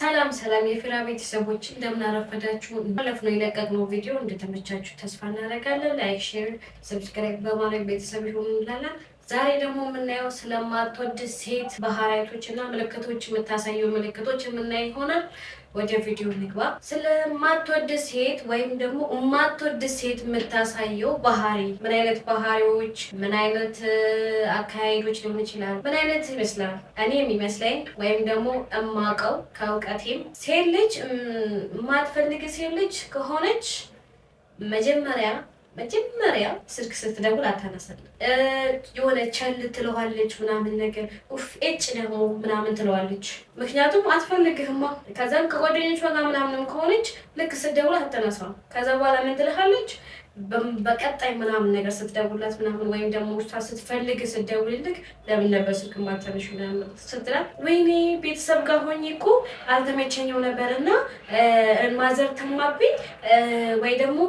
ሰላም ሰላም የፊራ ቤተሰቦች፣ እንደምን አረፈዳችሁ። ባለፈው የለቀቅነው ቪዲዮ እንደተመቻችሁ ተስፋ እናደርጋለን። Like፣ share፣ subscribe በማድረግ ቤተሰብ ይሁኑ እንላለን። ዛሬ ደግሞ የምናየው ስለማትወድ ሴት ባህሪያቶች እና ምልክቶች፣ የምታሳየው ምልክቶች የምናይ ይሆናል። ወደ ቪዲዮ ንግባ። ስለማትወድ ሴት ወይም ደግሞ የማትወድ ሴት የምታሳየው ባህሪ፣ ምን አይነት ባህሪዎች፣ ምን አይነት አካሄዶች ሊሆን ይችላል? ምን አይነት ይመስላል? እኔ የሚመስለኝ ወይም ደግሞ እማቀው ከእውቀቴም ሴት ልጅ፣ የማትፈልግ ሴት ልጅ ከሆነች መጀመሪያ ስልክ ስትደውል አታነሳልም። የሆነ ቸል ትለዋለች ምናምን ነገር፣ ኡፍ ኤጭ ደግሞ ምናምን ትለዋለች። ምክንያቱም አትፈልግህማ። ከዛም ከጓደኞቿ ጋር ምናምንም ከሆነች ልክ ስትደውል አታነሳም። ከዛ በኋላ ምን ትልሃለች? በቀጣይ ምናምን ነገር ስትደውላት ምናምን ወይም ደግሞ እሷ ስትፈልግ ስትደውልልክ ለምን ነበር ስልክ ማታነሺው ምናምን ስትላት፣ ወይኔ ቤተሰብ ጋር ሆኜ እኮ አልተመቸኝም ነበር እና mother ታማብኝ ወይ ደግሞ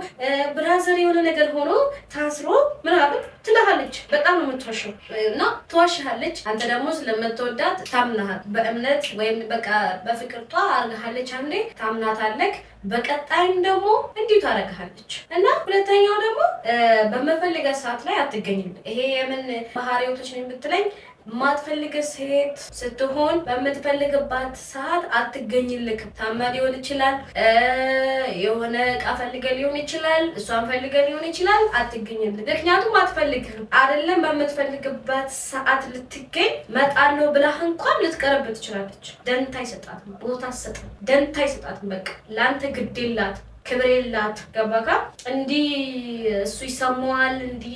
brother የሆነ ነገር ሆኖ ታስሮ ምናምን ትልሃለች። በጣም ነው የምትዋሸው እና ትዋሽሃለች። አንተ ደግሞ ስለምትወዳት ታምናሃል። በእምነት ወይም በቃ በፍቅርቷ አርግሃለች። አንዴ ታምናታለክ፣ በቀጣይም ደግሞ እንዲሁ ታረግሃለች። እና ሁለተኛው ደግሞ በምፈልገ ሰዓት ላይ አትገኝም። ይሄ የምን ባህሪዎቶች ነው የምትለኝ፣ የማትፈልግ ሴት ስትሆን በምትፈልግባት ሰዓት አትገኝልክም። ታማ ሊሆን ይችላል፣ የሆነ እቃ ፈልገ ሊሆን ይችላል፣ እሷን ፈልገ ሊሆን ይችላል። አትገኝልክ፣ ምክንያቱም አትፈልግህም። አይደለም በምትፈልግባት ሰዓት ልትገኝ፣ መጣለው ብላህ እንኳን ልትቀርብ ትችላለች። ደንታ አይሰጣትም፣ ቦታ አትሰጥም፣ ደንታ አይሰጣትም። በቃ ለአንተ ግድ የላት፣ ክብር የላት። ገባካ? እንዲህ እሱ ይሰማዋል፣ እንዲህ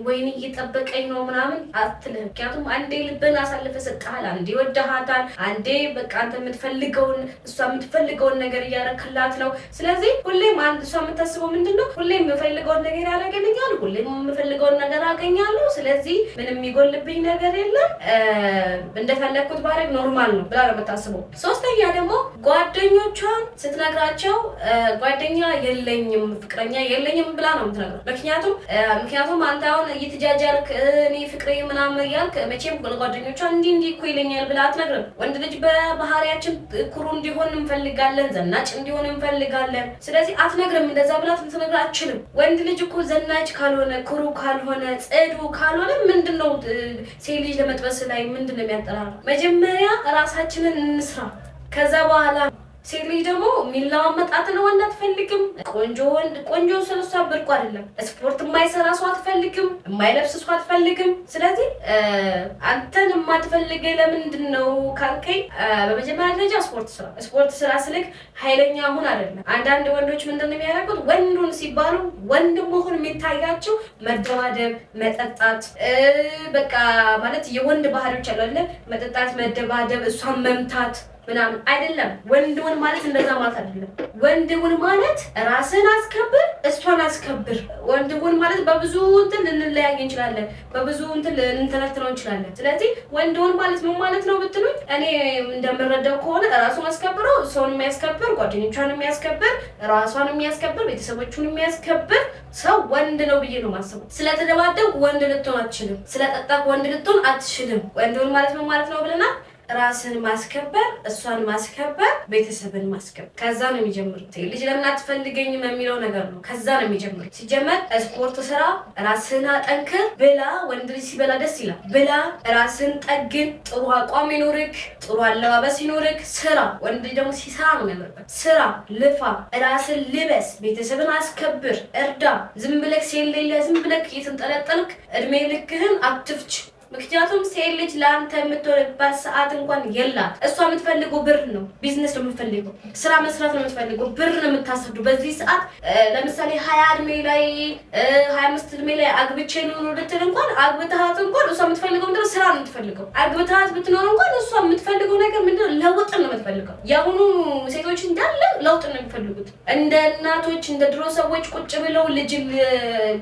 ወይኔ እየጠበቀኝ ነው ምናምን አትልህም። ምክንያቱም አንዴ ልብን አሳልፈ ሰጥሃል፣ አንዴ ወደሃታል፣ አንዴ በቃ አንተ የምትፈልገውን እሷ የምትፈልገውን ነገር እያረክላት ነው። ስለዚህ ሁሌም አንድ እሷ የምታስበው ምንድን ነው? ሁሌም የምፈልገውን ነገር ያደርግልኛል፣ ሁሌም የምፈልገውን ነገር አገኛለሁ። ስለዚህ ምንም የሚጎልብኝ ነገር የለም፣ እንደፈለግኩት ባደርግ normal ነው ብላ ነው የምታስበው። ሶስተኛ ደግሞ ጓደኞቿን ስትነግራቸው ጓደኛ የለኝም፣ ፍቅረኛ የለኝም ብላ ነው የምትነግረው። ምክንያቱም አንተ አሁን እየተጃጃልክ እኔ ፍቅሬ ምናምን እያልክ መቼም ጓደኞቿ እንዲህ እንዲህ እኮ ይለኛል ብላ አትነግርም። ወንድ ልጅ በባህሪያችን ኩሩ እንዲሆን እንፈልጋለን፣ ዘናጭ እንዲሆን እንፈልጋለን። ስለዚህ አትነግርም፣ እንደዛ ብላ ልትነግር አትችልም። ወንድ ልጅ እኮ ዘናጭ ካልሆነ፣ ኩሩ ካልሆነ፣ ጽዱ ካልሆነ ምንድን ነው ሴት ልጅ ለመጥበስ ላይ ምንድን ነው የሚያጠራረው? መጀመሪያ ራሳችንን እንስራ። ከዛ በኋላ ሴት ልጅ ደግሞ የሚለማመጣትን ወንድ አትፈልግም። ቆንጆ ወንድ፣ ቆንጆ ስለሷ ብርቁ አይደለም። ስፖርት የማይሰራ ሰው አትፈልግም፣ የማይለብስ ሰው አትፈልግም። ስለዚህ አንተን የማትፈልገ ለምንድን ነው ካልከኝ፣ በመጀመሪያ ደረጃ ስፖርት ስራ። ስፖርት ስራ ስልክ ኃይለኛ ሁን አይደለም። አንዳንድ ወንዶች ምንድን ነው የሚያደርጉት? ወንዱን ሲባሉ ወንድ መሆን የሚታያቸው መደባደብ፣ መጠጣት፣ በቃ ማለት የወንድ ባህሪዎች አሉ አይደለ? መጠጣት፣ መደባደብ፣ እሷን መምታት ምናምን አይደለም። ወንድውን ማለት እንደዛ ማለት አይደለም። ወንድውን ማለት ራስን አስከብር፣ እሷን አስከብር። ወንድውን ማለት በብዙ እንትን ልንለያይ እንችላለን፣ በብዙ እንትን ልንተነትነው እንችላለን። ስለዚህ ወንድውን ማለት ምን ማለት ነው ብትሉኝ፣ እኔ እንደምረዳው ከሆነ ራሱን አስከብሮ ሰውን የሚያስከብር፣ ጓደኞቿን የሚያስከብር፣ ራሷን የሚያስከብር፣ ቤተሰቦቹን የሚያስከብር ሰው ወንድ ነው ብዬ ነው የማስበው። ስለተደባደብክ ወንድ ልትሆን አትችልም። ስለጠጣክ ወንድ ልትሆን አትችልም። ወንድውን ማለት ምን ማለት ነው ብለናል። ራስን ማስከበር፣ እሷን ማስከበር፣ ቤተሰብን ማስከበር። ከዛ ነው የሚጀምሩት። ልጅ ለምን አትፈልገኝም የሚለው ነገር ነው። ከዛ ነው የሚጀምሩት። ሲጀመር ስፖርት ስራ፣ ራስን አጠንክር፣ ብላ። ወንድ ልጅ ሲበላ ደስ ይላል። ብላ፣ ራስን ጠግን፣ ጥሩ አቋም ይኑርክ፣ ጥሩ አለባበስ ይኑርክ፣ ስራ። ወንድ ልጅ ደግሞ ሲሰራ ነው የሚያምርበት። ስራ፣ ልፋ፣ ራስን ልበስ፣ ቤተሰብን አስከብር፣ እርዳ። ዝም ብለክ ሴት ሌለ ዝም ብለክ እየተንጠለጠልክ እድሜ ልክህን አትፍች። ምክንያቱም ሴት ልጅ ለአንተ የምትሆንባት ሰዓት እንኳን የላት። እሷ የምትፈልገው ብር ነው፣ ቢዝነስ ነው የምትፈልገው፣ ስራ መስራት ነው የምትፈልገው፣ ብር ነው የምታሰዱ። በዚህ ሰዓት ለምሳሌ 20 እድሜ ላይ፣ 25 እድሜ ላይ አግብቼ ልኑር ልትል እንኳን፣ አግብተሃት እንኳን እሷ የምትፈልገው ምንድነው? ስራ ነው የምትፈልገው። አግብተሃት ብትኖር እንኳን እሷ የምትፈልገው ነገር ምንድነው? ለውጥ ነው የምትፈልገው። የአሁኑ ሴቶች እንዳለ ለውጥ ነው የሚፈልጉት። እንደ እናቶች እንደ ድሮ ሰዎች ቁጭ ብለው ልጅ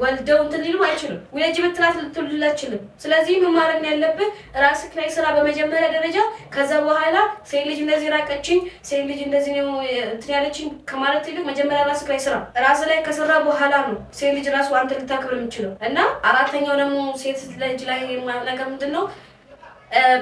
ወልደው እንትን ሊሉ አይችሉም። ውለጅ ብትላት ልትውልድ አትችልም። ስለዚህ ምን ማድረግ ነው ያለብህ? ራስህ ላይ ስራ በመጀመሪያ ደረጃ። ከዛ በኋላ ሴት ልጅ እንደዚህ ራቀችኝ፣ ሴት ልጅ እንደዚህ ነው እንትን ያለችኝ ከማለት ይልቅ መጀመሪያ ራስህ ላይ ስራ። ራስህ ላይ ከሰራ በኋላ ነው ሴት ልጅ ራሱ አንተ ልታከብር የምችለው። እና አራተኛው ደግሞ ሴት ልጅ ላይ የማየው ነገር ምንድን ነው?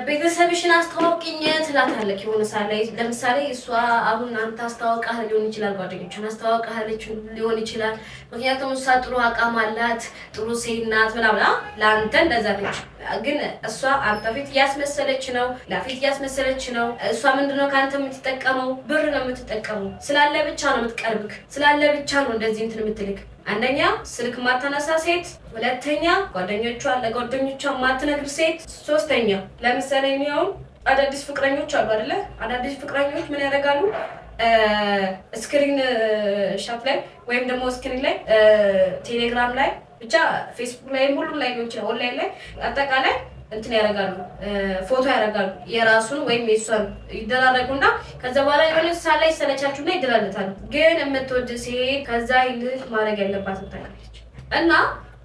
ቤተሰብሽን አስተዋውቂኝ ትላታለች። የሆነ ሰዓት ላይ ለምሳሌ እሷ አሁን አንተ አስተዋውቃህ ሊሆን ይችላል፣ ጓደኞቿን አስተዋውቃለች ሊሆን ይችላል። ምክንያቱም እሷ ጥሩ አቋም አላት፣ ጥሩ ሴት ናት ምናምን ለአንተ እንደዛ ነች። ግን እሷ አንተ ፊት እያስመሰለች ነው፣ ለፊት እያስመሰለች ነው። እሷ ምንድነው ከአንተ የምትጠቀመው? ብር ነው የምትጠቀመው። ስላለ ብቻ ነው የምትቀርብክ፣ ስላለ ብቻ ነው እንደዚህ እንትን የምትልክ። አንደኛ ስልክ ማታነሳ ሴት፣ ሁለተኛ ጓደኞቿ ለጓደኞቿ ማትነግር ሴት፣ ሶስተኛ ለምሳሌ የሚሆን አዳዲስ ፍቅረኞች አሉ አይደለ? አዳዲስ ፍቅረኞች ምን ያደርጋሉ? screenshot ላይ ወይም ደግሞ screen ላይ፣ ቴሌግራም ላይ፣ ብቻ ፌስቡክ ላይ፣ ሁሉም ላይ ሊሆን ይችላል፣ ኦንላይን ላይ አጠቃላይ እንትን ያደርጋሉ፣ ፎቶ ያደርጋሉ። የራሱን ወይም የሷን ይደራረጉና ከዛ በኋላ የሆነ ሰዓት ላይ ይሰለቻችሁና ይደላለታሉ። ግን የምትወድ ሴት ከዛ ይልቅ ማድረግ ያለባትን ታውቃለች። እና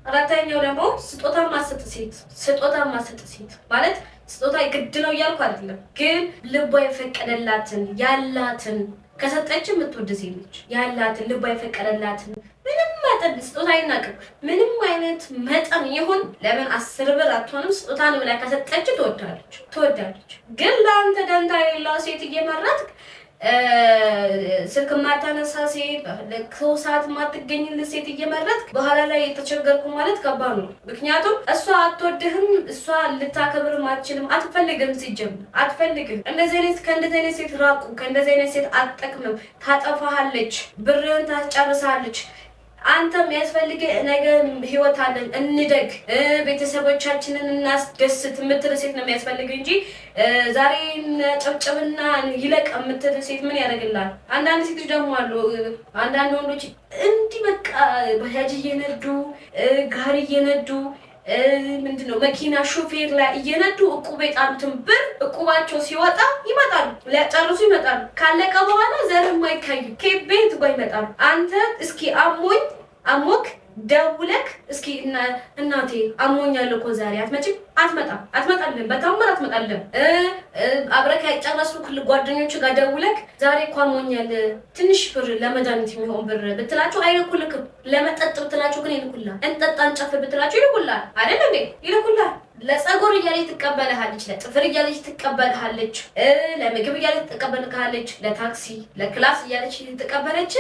አራተኛው ደግሞ ስጦታ ማሰጥ ሴት። ስጦታ ማሰጥ ሴት ማለት ስጦታ ግድ ነው እያልኩ አይደለም፣ ግን ልቧ የፈቀደላትን ያላትን ከሰጠች የምትወድ ሴት ነች። ያላትን፣ ልቧ የፈቀደላትን፣ ምንም መጠን ስጦታ አይናቅም። ምንም አይነት መጠን ይሁን፣ ለምን 10 ብር አትሆንም፣ ስጦታን ብላ ከሰጠች ትወዳለች ትወዳለች። ግን ለአንተ ደንታ የሌለው ሴት እየመረጥክ፣ ስልክ የማታነሳ ሴት፣ በፈለግከው ሰዓት የማትገኝልህ ሴት እየመረጥክ በኋላ ላይ የተቸገርኩ ማለት ከባድ ነው። ምክንያቱም እሷ አትወድህም፣ እሷ ልታከብርም አትችልም፣ አትፈልግም፣ ሲጀምር አትፈልግም። እንደዚህ አይነት ከእንደዚህ አይነት ሴት ራቁ። ከእንደዚህ አይነት ሴት አትጠቅምም፣ ታጠፋሃለች፣ ብርህን ታስጨርሳለች። አንተ የሚያስፈልግ ነገ ህይወት አለን፣ እንደግ፣ ቤተሰቦቻችንን እናስደስት የምትል ሴት ነው የሚያስፈልግ እንጂ ዛሬ ጨብጨብና ይለቅ የምትል ሴት ምን ያደርግላል? አንዳንድ ሴቶች ደግሞ አሉ፣ አንዳንድ ወንዶች እንዲህ በቃ ባጃጅ እየነዱ፣ ጋሪ እየነዱ፣ ምንድን ነው መኪና ሹፌር ላይ እየነዱ እቁብ የጣሉትን ብር እቁባቸው ሲወጣ ይመጣሉ፣ ሊያጨርሱ ይመጣሉ። ካለቀ በኋላ ዘርም አይታይም፣ ከቤት ጋር ይመጣሉ። አንተ እስኪ አሞኝ አሞክ ደውለክ እስኪ እናቴ አሞኛል እኮ ዛሬ አትመጭም? አትመጣም፣ አትመጣልም፣ በታምር አትመጣልም። አብረክ ያጨረሱ ጓደኞች ጋር ደውለክ ዛሬ እኮ አሞኛል ትንሽ ብር ለመድኃኒት የሚሆን ብር ብትላቸው አይልኩልክም። ለመጠጥ ብትላቸው ግን ይልኩላል። እንጠጣ እንጨፍር ብትላቸው ይልኩላል። አይደል እንዴ? ይልኩላል። ለጸጉር እያለች ትቀበልሃለች፣ ለጥፍር እያለች ትቀበልሃለች፣ ለምግብ እያለች ትቀበልሃለች፣ ለታክሲ ለ class እያለች ትቀበለች።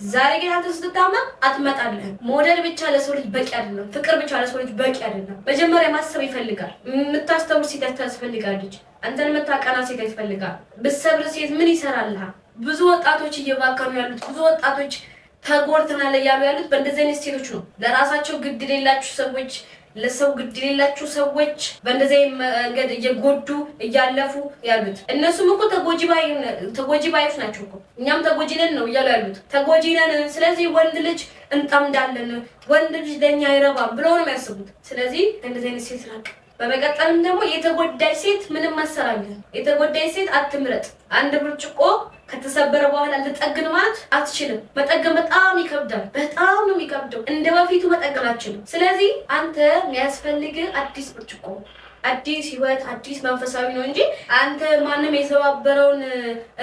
ዛሬ ግን አንተ ስትታመም አትመጣልህም። መውደድ ብቻ ለሰው ልጅ በቂ አይደለም። ፍቅር ብቻ ለሰው ልጅ በቂ አይደለም። መጀመሪያ ማሰብ ይፈልጋል። የምታስተውል ሴት ታስፈልጋለች። አንተን የምታቀና ሴት ያስፈልጋል። ብትሰብር ሴት ምን ይሰራልሃል? ብዙ ወጣቶች እየባከኑ ያሉት፣ ብዙ ወጣቶች ተጎድተናል እያሉ ያሉት በእንደዚህ አይነት ሴቶች ነው። ለራሳቸው ግድ የሌላችሁ ሰዎች፣ ለሰው ግድ የሌላችሁ ሰዎች በእንደዚህ መንገድ እየጎዱ እያለፉ ያሉት። እነሱም እኮ ተጎጂ ባዮች ናቸው እኮ። እኛም ተጎጂ ነን ነው እያሉ ያሉት፣ ተጎጂ ነን። ስለዚህ ወንድ ልጅ እንጠምዳለን፣ ወንድ ልጅ ለእኛ አይረባም ብለው ነው የሚያስቡት። ስለዚህ ከእንደዚህ አይነት ሴት ራቅ። በመቀጠልም ደግሞ የተጎዳች ሴት ምንም አሰራለን። የተጎዳች ሴት አትምረጥ። አንድ ብርጭቆ ከተሰበረ በኋላ ልጠግን ማለት አትችልም። መጠገን በጣም ይከብዳል። በጣም ነው የሚከብደው። እንደ በፊቱ መጠገን አትችልም። ስለዚህ አንተ የሚያስፈልግ አዲስ ብርጭቆ፣ አዲስ ህይወት፣ አዲስ መንፈሳዊ ነው እንጂ አንተ ማንም የሰባበረውን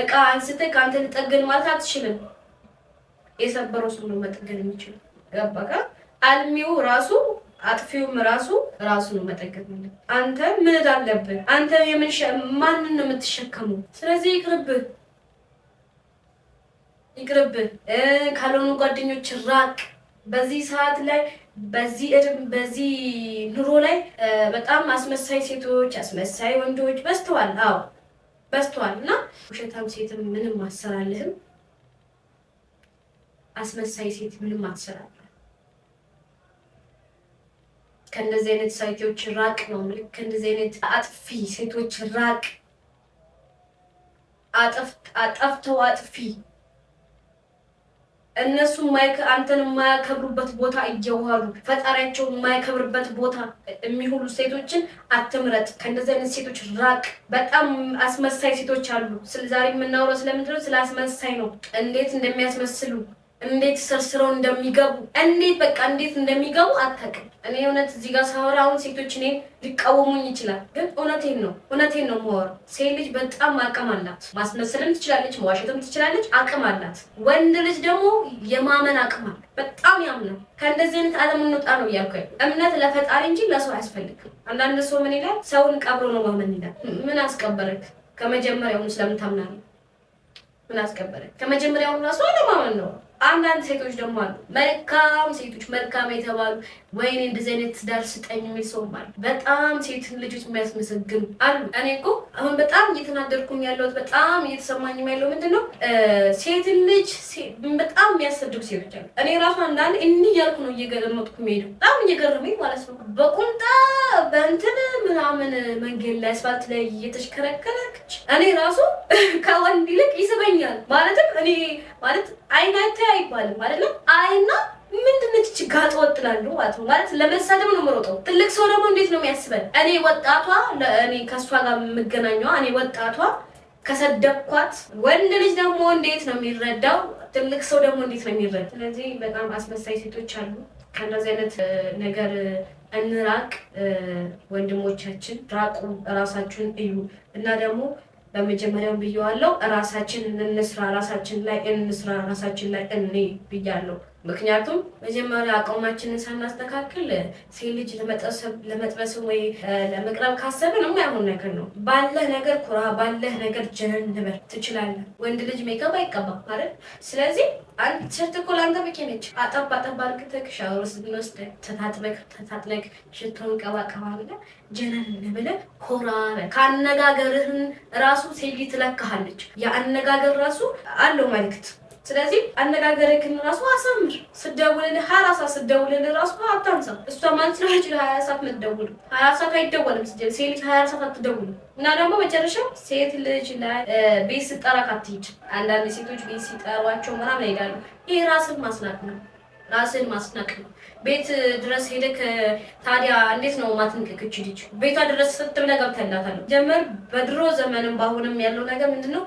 እቃ አንስተህ ከአንተ ልጠግን ማለት አትችልም። የሰበረው ሰው ነው መጠገን የሚችለው። ገባህ? አልሚው ራሱ አጥፊውም ራሱ ራሱ ነው መጠገን ያለበት። አንተ ምን ዕዳ አለብህ? አንተ የምን ማንን ነው የምትሸከመው? ስለዚህ ይቅርብህ፣ ይቅርብህ። ካልሆኑ ጓደኞች ራቅ። በዚህ ሰዓት ላይ፣ በዚህ እድም በዚህ ኑሮ ላይ በጣም አስመሳይ ሴቶች፣ አስመሳይ ወንዶች በዝተዋል። አዎ በዝተዋል። እና ውሸታም ሴትም ምንም አትሰራልህም። አስመሳይ ሴት ምንም አትሰራልህም። ከእንደዚህ አይነት ሴቶች ራቅ ነው የምልህ። ከእንደዚህ አይነት አጥፊ ሴቶች ራቅ። አጠፍተው አጥፊ፣ እነሱ አንተን የማያከብሩበት ቦታ እየዋሉ፣ ፈጣሪያቸው የማያከብርበት ቦታ የሚውሉ ሴቶችን አትምረጥ። ከእንደዚህ አይነት ሴቶች ራቅ። በጣም አስመሳይ ሴቶች አሉ። ዛሬ የምናወራው ስለምንድን ነው? ስለ አስመሳይ ነው። እንዴት እንደሚያስመስሉ እንዴት ሰርስረው እንደሚገቡ፣ እንዴት በቃ እንዴት እንደሚገቡ አታውቅም። እኔ እውነት እዚህ ጋር ሳወራ አሁን ሴቶች እኔን ሊቃወሙኝ ይችላል፣ ግን እውነቴን ነው፣ እውነቴን ነው የማወራው። ሴት ልጅ በጣም አቅም አላት። ማስመሰልም ትችላለች፣ መዋሸትም ትችላለች፣ አቅም አላት። ወንድ ልጅ ደግሞ የማመን አቅም አለ፣ በጣም ያምናል። ከእንደዚህ አይነት ዓለም እንውጣ ነው እያልኩ። እምነት ለፈጣሪ እንጂ ለሰው አያስፈልግም። አንዳንድ ሰው ምን ይላል? ሰውን ቀብሮ ነው ማመን ይላል። ምን አስቀበረክ? ከመጀመሪያውኑ ስለምታምናለህ ምን አስቀበረክ? ከመጀመሪያውኑ ራሱ አለማመን ነው። አንዳንድ ሴቶች ደግሞ አሉ፣ መልካም ሴቶች፣ መልካም የተባሉ፣ ወይኔ እንደዚህ አይነት ትዳር ስጠኝ የሚል ሰውም አሉ። በጣም ሴት ልጆች የሚያስመሰግኑ አሉ። እኔ እኮ አሁን በጣም እየተናደድኩም ያለሁት፣ በጣም እየተሰማኝም ያለው ምንድን ነው፣ ሴትን ልጅ በጣም የሚያሰድቡ ሴቶች አሉ። እኔ ራሱ አንዳንድ እንዲህ እያልኩ ነው እየገለመጥኩ የሚሄደው፣ በጣም እየገረመኝ ማለት ነው። በቁምጣ በእንትን ምናምን መንገድ ላይ አስፋልት ላይ እየተሽከረከረች እኔ ራሱ ከወንድ ይልቅ ይስበኛል። ማለትም እኔ ማለት አይናተ አይባልም አይደለም፣ አይና ምንድን ነች እቺ ጋጥ ወጥ እላለሁ ማለት ነው። ማለት ለመሳደብ ነው የምሮጠው። ትልቅ ሰው ደግሞ እንዴት ነው የሚያስበን? እኔ ወጣቷ፣ እኔ ከእሷ ጋር የምገናኘዋ እኔ ወጣቷ ከሰደብኳት ወንድ ልጅ ደግሞ እንዴት ነው የሚረዳው? ትልቅ ሰው ደግሞ እንዴት ነው የሚረዳው? ስለዚህ በጣም አስመሳይ ሴቶች አሉ። ከእንደዚህ አይነት ነገር እንራቅ ወንድሞቻችን፣ ራቁ፣ እራሳችሁን እዩ። እና ደግሞ በመጀመሪያው ብየዋለሁ፣ ራሳችን እንስራ፣ ራሳችን ላይ እንስራ፣ ራሳችን ላይ እኔ ብያለሁ። ምክንያቱም መጀመሪያ አቋማችንን ሳናስተካክል ሴት ልጅ ለመጥበስ ወይ ለመቅረብ ካሰብን የማይሆን ነገር ነው። ባለህ ነገር ኩራ፣ ባለህ ነገር ጀነን ንበር፣ ትችላለህ። ወንድ ልጅ ሜካፕ አይቀባም አይደል? ስለዚህ አንድ ቲሸርት እኮ ለአንተ በቂ ነች። አጠብ አጠብ አድርገህ ሻወር ወስደህ ተታጥበህ ተታጥነህ ሽቶን ቀባ ቀባ ብለህ ጀነን ብለህ ኮራ በል። ከአነጋገርህን ራሱ ሴት ልጅ ትለካሃለች። የአነጋገር ራሱ አለው መልክት። ስለዚህ አነጋገርህን ራሱ አሳምር። ስደውልልህ 24 ሰዓት ስደውልልህ ራሱ አታንሳ። እሷ ማለት ስለሆነች 24 ሰዓት የምትደውለው 24 ሰዓት አይደወልም። ሴት ልጅ 24 ሰዓት አትደውልም። እና ደግሞ መጨረሻው ሴት ልጅ ላይ ቤት ስጠራክ አትሂድ። አንዳንድ ሴቶች ቤት ሲጠሯቸው ምናምን ይሄዳሉ። ይህ ራስን ማስናቅ ነው። ራስን ማስናቅ ነው። ቤት ድረስ ሄደክ ታዲያ እንዴት ነው ማትንቅቅ? እች ልጅ ቤቷ ድረስ ስት ብለህ ገብተላታል። ጀመር በድሮ ዘመንም በአሁንም ያለው ነገር ምንድነው?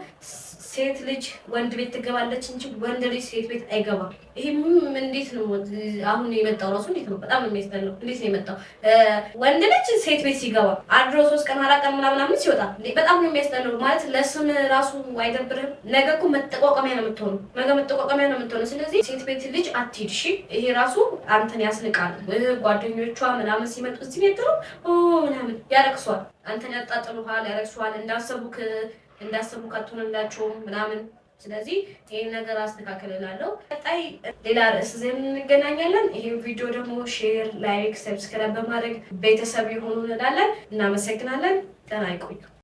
ሴት ልጅ ወንድ ቤት ትገባለች እንጂ ወንድ ልጅ ሴት ቤት አይገባም። ይሄም እንዴት ነው አሁን የመጣው? ራሱ እንዴት ነው? በጣም ነው የሚያስጠላው። እንዴት ነው የመጣው? ወንድ ልጅ ሴት ቤት ሲገባ አድሮ 3 ቀን 4 ቀን ምናምን ሲወጣ በጣም ነው የሚያስጠላው። ማለት ለስም ራሱ አይደብርህም? ነገ እኮ መጠቋቀሚያ ነው የምትሆነው። ነገ መጠቋቀሚያ ነው የምትሆነው። ስለዚህ ሴት ቤት ልጅ አትሂድ። እሺ፣ ይሄ ራሱ አንተን ያስንቃል። ጓደኞቿ ምናምን ሲመጡ እዚህ ቤት ነው ምናምን ያረክሷል። አንተን ያጣጥሉሃል፣ ያረክሷል። እንዳሰቡክ አትሆንላቸውም ምናምን። ስለዚህ ይህን ነገር አስተካክል እላለሁ። ቀጣይ ሌላ ርዕስ ይዘን እንገናኛለን። ይህን ቪዲዮ ደግሞ share፣ like፣ subscribe በማድረግ ቤተሰብ የሆኑ እንላለን። እናመሰግናለን። ደህና ይቆዩ።